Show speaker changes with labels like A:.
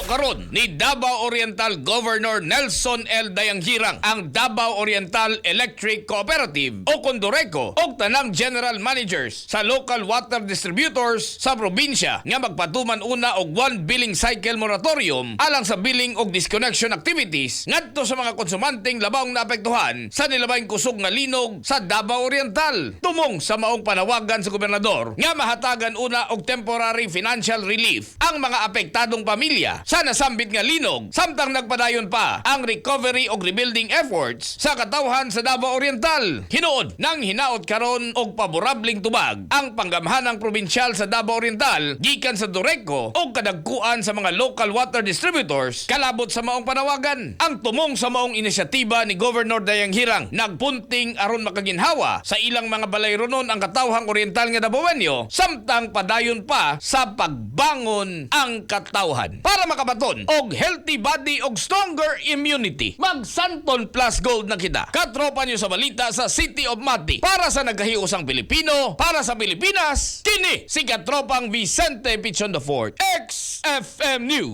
A: Gihimo karon ni Davao Oriental Governor Nelson L. Dayanghirang ang Davao Oriental Electric Cooperative o Kondureco og tanang general managers sa local water distributors sa probinsya nga magpatuman una og one billing cycle moratorium alang sa billing og disconnection activities ngadto sa mga konsumanteng labawng naapektuhan sa nilabayng kusog nga linog sa Davao Oriental. Tumong sa maong panawagan sa gobernador nga mahatagan una og temporary financial relief ang mga apektadong pamilya sa nasambit nga linog samtang nagpadayon pa ang recovery og rebuilding efforts sa katawhan sa Davao Oriental. Hinuod nang hinaot karon og paborableng tubag ang panggamhanang probinsyal sa Davao Oriental gikan sa Dureco og kadagkuan sa mga local water distributors kalabot sa maong panawagan. Ang tumong sa maong inisyatiba ni Governor Dayanghirang nagpunting aron makaginhawa sa ilang mga balayronon ang katawhang oriental nga Dabawenyo samtang padayon pa sa pagbangon ang katawhan. Para makabaton og healthy body og stronger immunity, mag Santon Plus Gold na kita. Katropa niyo sa balita sa City of Mati. Para sa nagkahiusang Pilipino, para sa Pilipinas, kini si Katropang Vicente Pichon the Fourth, XFM News.